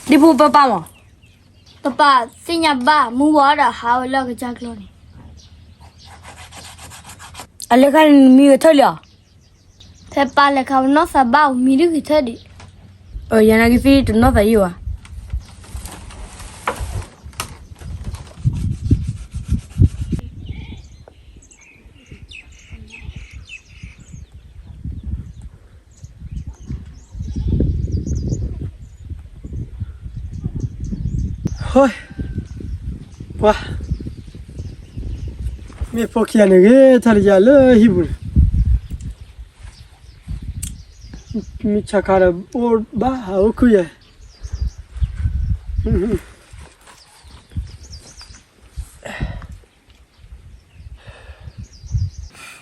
ဒ့ဖိပၢ်ပၢ်မး, ပပၢ်သ့ၣ်ညါဘၣ် မုၢ်ဝါဒီးဟးဝဲလၢအကစၢ်ကျီန့ၣ်, အလဲၤခါန့ၣ်မံဂဲၤထၢၣ်လံဧါ. ဖဲပၢ်လဲၤခါပနီၢ်သးဘၣ် မံဒုးဂဲၤထၢၣ်ဒံး. ယနာ်က့ၤသ့ၣ်တနီၢ်သးယံာ်ဘၣ်. ပှၤ, မ့ၢ်ဖိခံဂၤန့ၣ် ဂဲၤထၢၣ်လၢယၤလၢဟံၣ်ပူၤန့ၣ်, မုၢ်ဆါခါဒီးအိၣ်ဘၣ်ဟးအိၣ်ခုၣ်ယဲၢ်.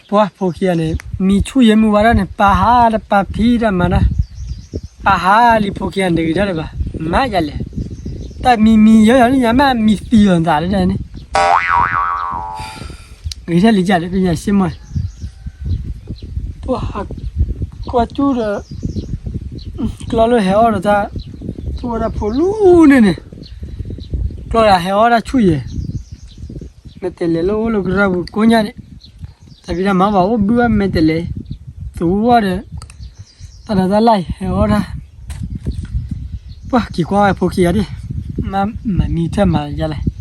ပှၤဖိခံဂၤန့ၣ် မံဆူၣ်ယဲၢ်မုၢ်ဝါဒၣ်န့ၣ် ပၢ်ဟးတပၢ်ဖံးတၢ်မၤတၢ်, ပၢ်ဟးလံဖိခံဂၤန့ၣ်တဂ့ၤတၢ်လၢၤဘၣ်, မၤယၤလဲၣ်, တၢ်မံမံယီယီန့ၣ် ယၤမ့ၢ်မံသံအီၤသးလၢတၢ်န့ၣ်, ဂ့ၤတၢ်လံယၤလၢပညၣ်စ့မီၢ်, ပှၤဟးကွၢ်ကၠူဒီး ကျီလၢဟဲအီၣ်ဒီးတၢ်, သူၣ်ဝဲဒၣ်ဖိလူၤန့ၣ်န့ၣ်, ကျီဒီးဟဲအီၣ်တၢ်ဆူၣ်ယဲၢ်, မဲာ်တဲးလဲးလၢအိၣ်လၢကရၢပူၤကိးညါန့ၣ်, တၢ်ဖံးတၢ်မၤဘၣ်အိၣ်ဘုဘၣ်မဲာ်တဲးလဲး, သူဝဲဒီး တၢ်ဒီးတၢ်လၢ်ဟဲအီၣ်တၢ်, ပှၤက့ၤကွၢ်ဝဲဖိခံဂၤဒၣ်, မၤမံထၢၣ်မၤယၤလဲၣ်.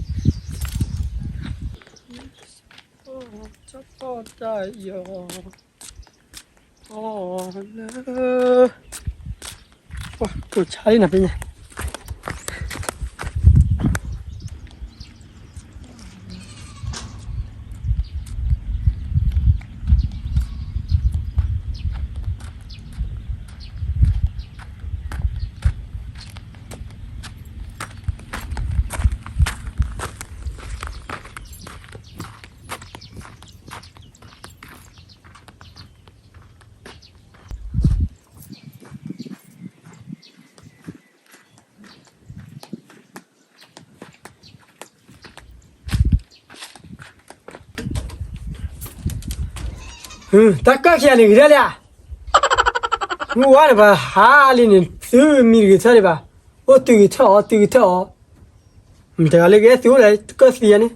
တၢ်ကၢၢ်ခံဂၤန့ၣ်ဂ့ၤဒၣ်လံဧါ, မုၢ်ဝါန့ၣ်ပှၤဟးလံန့ၣ် သုမံတဂ့ၤထၢၣ်ဒံးဘၣ်, အိၣ်သုဂ့ၤထၢၣ်အီၤ သုဂ့ၤထၢၣ်အီၤ, မတၤတဂၤလၢကအဲၣ်သုအိၣ်လဲၣ် တကၢၢ်သံယၤန့ၣ်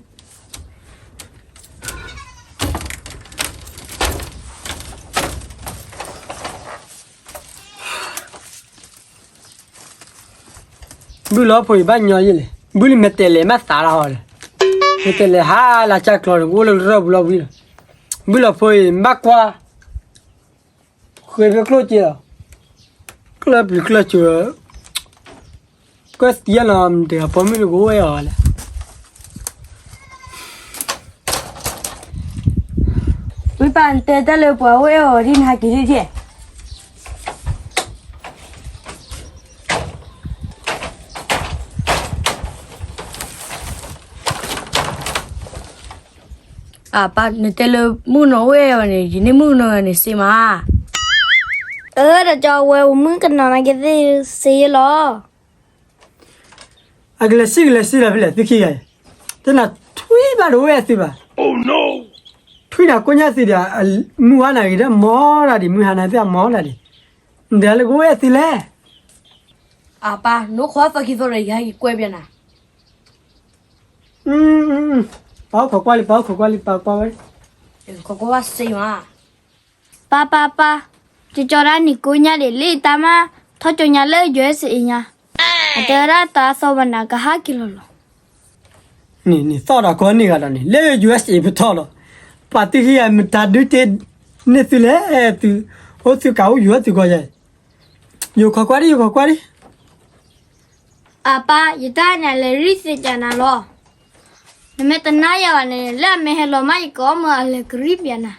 ဘုလီၤဖိအံၤဘၣ်ညီယဲၢ်လဲၣ်, ဘုလံမဲာ်တဲးလဲးမးသးလီၤဟီလဲၣ်, မဲာ်တဲးလဲးဟးလၢကၠၢ်ကျီန့ၣ် ကအိၣ်လၢကရၢၢ်ပူၤလီၤဝံၤလီၤ, ဘုလီၤဖိအံၤဘၣ်ကွၢ်, ဃ့ဖဲကျိၣ်စ့လီၤ, ကျၢၢ်ပျံၤကျၢၢ်စ့, ကၢၢ်သံလီၤ မတၤပိာ်မုၣ်တဂၤကအိၣ်အဲၣ်အီၤလဲၣ်. ဝံပၢ် နတဲတၢ်လၢပှၤအိၣ်အဲၣ်အီၤဒ်နဟးက့ၤဒ်ဒ်, အပၢ် နတဲလၢမုၣ်ကနီၤအိၣ်အဲၣ်အီၤန့ၣ် ယန့ၢ်မုၣ်ကနီၤဂၤန့ၣ်စ့မး. အၢ ဒီးကၠီဝဲ ပမုၣ်ကနီၤနာ်က့ၤသ့ၣ်စ့ယဲၢ်လီၤ. အကလဲၤစံၣ်ကလဲၤစံၣ်လီၤဖဲလဲၣ် သုခံဂၤအံၤ, တနၤထွံၣ်ဘၣ်တအိၣ်ဝဲအသုဘၣ်, ထွံၣ်နၤကိးညါသုဒီး, မုၢ်ဝါနၤဂ့ၤဒီးမီၤတၢ်ဒံး မုၢ်ဟါနၤသ့ၣ်အမီၤတၢ်ဒံး, နတဲလၢကအိၣ်ဝဲအသုလဲၣ်. အပၢ် နအိၣ်ခိးသီခံသီဒီး ယဟဲက့ၤကွဲပျဲနၤ. ပၢ်အိၣ်ခိးကွၢ်လံ ပၢ်အိၣ်ခိးကွၢ်လံ ပၢ်ကွၢ်ဝဲ, ခိးကွၢ်ဝဲစ့မး. ပၢ်ပၢ်ပၢ်, ကၠီကၠီဒၣ်နံၤကိးညါဒံး လၢတၢ်မၤထီၣ်ကၠိညါလၢ ယူၢ်အ့ၣ်စ့အ့ၣ်ညါ, အတဲဝဲဒၣ်တၢ်သီဘၣ်နၤကဟးက့ၤလီၤလီၤ. နံၤနံၤသီၣ်ဒီးကီန့ၢ်ဂၤဒီးန့ၣ် လၢ ယူၢ်အ့ၣ်စ့အ့ၣ် ပထီၣ်လီၤ, ပှၤသုခံဂၤမတၤဒုးတ့ၢ်န့ၢ်သုလဲၣ်, သု, အိၣ်သုကးအိၣ်ယူၤဝဲသုကီၢ်ယဲၢ်, ယိၤခိးကွၢ်ဒံး ယိၤခိးကွၢ်ဒံး. အပၢ် ယတၢ်န့ၣ် အလဲၤရံၣ်သ့ၣ်ကနၤလီၤ. နမ့ၢ်တနာ်ယၤဘၣ်န့ၣ် လၢအမ့ၢ်ဟဲလီၤမး ယကအီၣ်မၢအလဲၤကရံၣ်ပျဲနၤ.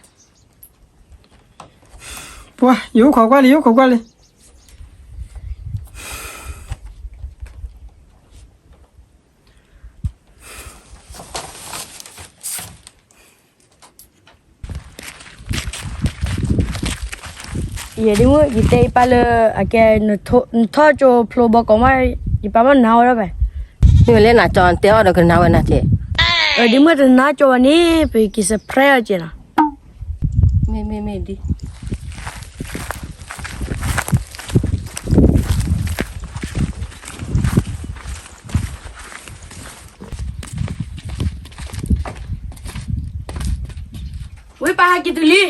ပှၤ ယအိၣ်ခိးကွၢ်လံ ယအိၣ်ခိးကွၢ်လံ. ယဲဒ်မုၢ် ယတဲယပၢ်လၢ အကဲ နထီၣ်ကၠိဖျိဘီကီးမး ယပၢ်ဘၣ်နၤဝဲဒၣ်ဖဲ, မ့ၢ်လၢနၤကၠီတဲအီၤဒီးကနၤဝဲနၤကဲ, ဒ်မုၢ်တနာ်ကၠီဘၣ်န့ၣ် ပက့ၤ surprise အီၤကဲလီၤ. မ့ၢ်မ့ၢ်မ့ၢ်ဒ် မ့ၢ်မ့ၢ်မ့ၢ်ဒ် ဟဲက့ၤတုၤလံ.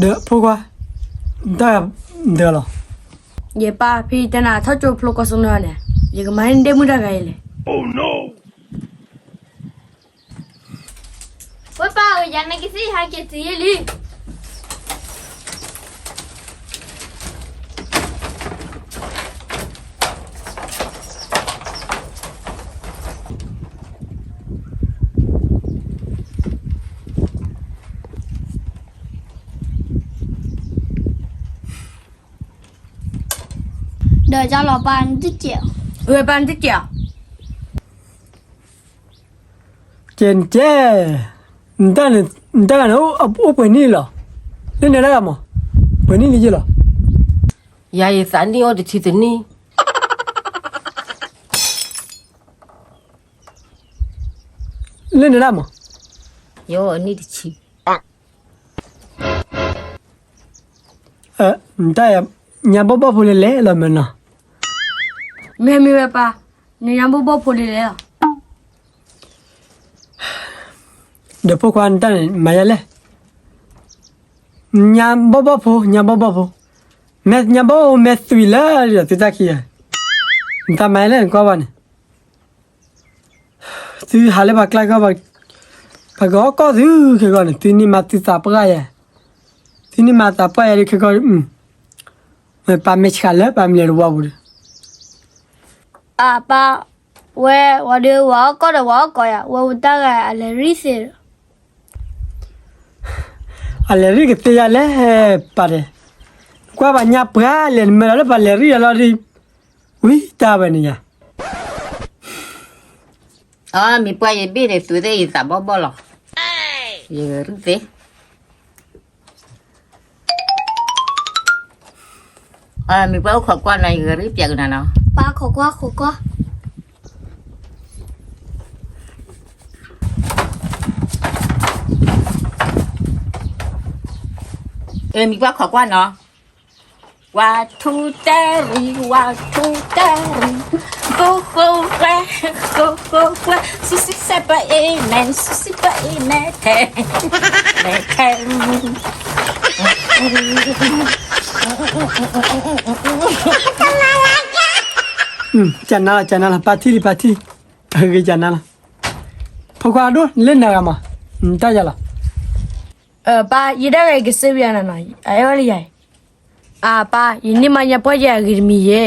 ဒီးဖိခွါ, တၢ်ဂၤဒၢလီၤ. ယပၢ်, ဖဲယတဲနၤထီၣ်ကၠိဖျိကီၢ်စိနီၤန့ၣ်, ယကမၤန့ၢ်နဒဲမုၣ်တၢ်ဂၤအံၤလဲၣ်. ဝဲပၢ်ဧၢ, ယၤနကသ့ၣ်ဟဲက့ၤတုၤယ့ၣ်လံ. ဒီးကလီၤပၢ်နတကဲး, ဝဲပၢ်နတကဲး, ကဲနကဲး, နတၢ်ဂၤန့ၣ် အိၣ်ပှဲၤနံၣ်လီၤ. လၢနတၢ်ဂၤမး, ပှဲၤနံၣ်လံယ့ၣ်လီၤ. ယၤယသးနံၣ်အိၣ်တဆံတနံၣ်. လၢနတၢ်မး, ယအိၣ်အနံၣ်တဆံ. နတၢ်, ညါဘီၣ်ဘီၣ်ဖိလဲၤလဲၤလီၤမ့ၢ်နီၤ. မ့ၢ်မ့ၢ်ဝဲပၢ်, နညါဘီၣ်ဘီၣ်ဖိလဲၤလဲၤလီၤ. ဒီးဖိခွါနတၢ်န့ၣ် မၤယၤလဲၣ်. ညါဘီၣ်ဘီၣ်ဖိ, ညါဘီၣ်ဘီၣ်ဖိ, မ့ၢ်ညါဘီၣ်ဘီၣ်ဖိမဲာ်သွံးလၢာ်ဒီးသုတၢ်ခံဂၤ, နတၢ်မၤယၤလဲၣ် နကွၢ်ဘၣ်န့ၣ်. သုဟးလၢပှၤကျါကီၢ်, ပှၤကအီၣ်ကီၢ်သုခဲဂီၢ်န့ၣ် သုန့ၢ်မၤသုသးပှၢ်ယၤ, သုန့ၢ်မၤသးပှၢ်ယၤဒုးခဲဂီၢ်, ပာ်မဲာ်ဆှးလၢပှၤမလဲၣ်တဝီပူၤဒီး. အပၢ်, ဝဲ, ဝဲဒီးဝဲအီၣ်ကီၢ်ဒီးဝဲအီၣ်ကီၢ်ယၤ, ဝဲဝဲတၢ်ဂၤအလဲၤရံၣ်သ့ဒီး. အလဲၤရံၣ်ကသ့ယၤလဲၣ်, ပၢ်တဲ, ကွၢ်ဘၣ်ညါပှၢ်လဲၣ် နမ့ၢ်လီၤလၢပှၤလဲၤရံၣ်ယၤလီၤဒီး, ဝံတၢ်ဝဲန့ၣ်ယၤ. အမ့ၢ်ပှၢ်ယဘ့ၣ်န့ၣ် သုသ့ၣ်ယသးဘီၣ်ဘီၣ်လီၤ. ယဂဲၤရံၣ်သ့. မ့ၢ်ပှၢ်အိၣ်ခိးကွၢ်နီၤ ယဂဲၤရံၣ်ပျဲကနၤနီၤ. ပၢ်ခိးကွၢ်ခိးကွၢ်. မ့ၢ်ပှၢ်ခိးကွၢ်နီၤ. ဝါထူတဲရံၤ ဝါထူတဲရံၤ, ဃိဃိဝဲ, ဃိဃိဝဲ, စူစံစဲပအ့မဲ, စူစံပအ့မဲထဲ, မဲထဲ. ကနၤလီၤ ကနၤလီၤ ပၢ်ထံၣ်လံ ပၢ်ထံၣ်, အဂ့ၤကနၤလီၤ. ဖိခွါဒိၣ် လၢနဂၤမး, တၢ်ယၤလီၤ. ပၢ် ယတၢ်ဂၤအံၤကစ့ဘၣ်ယၤနၤနီၤ, အအဲၣ်ဝဲလၢယၤအံၤ. အပၢ် ယန့ၢ်မါညါပှၢ်ယဲအဂ့ၤတမံၤယဲ,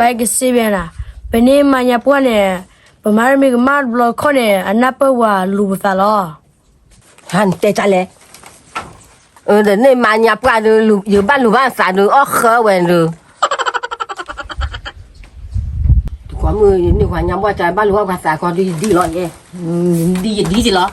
ပၢ်ကစ့ဘၣ်ယၤနၤ, ပန့ၢ်မါညါပှၢ်န့ၣ်, ပမၤတမံၤကမၣ်တဘျီတခီၣ်န့ၣ် အနၢ်ပၢၢ်ဝဲလူၤပသးလီၤ. ဟါနတဲတၢ်လဲၣ်, ဒီးန့ၢ်မါညါပှၢ်ဒီး ယဘၣ်လူၤဘၣ်သးဒီးအီၣ်ဃၢဝဲဒီး တကိးမုၢ်န့ၢ်ပှၤညါဘီၣ်တၢ် ဘၣ်လူၤဘၣ်ပှၤသးခီဒီးယဒ်လီၤယဲ, ဒ်ယဒ်ယလီၤ.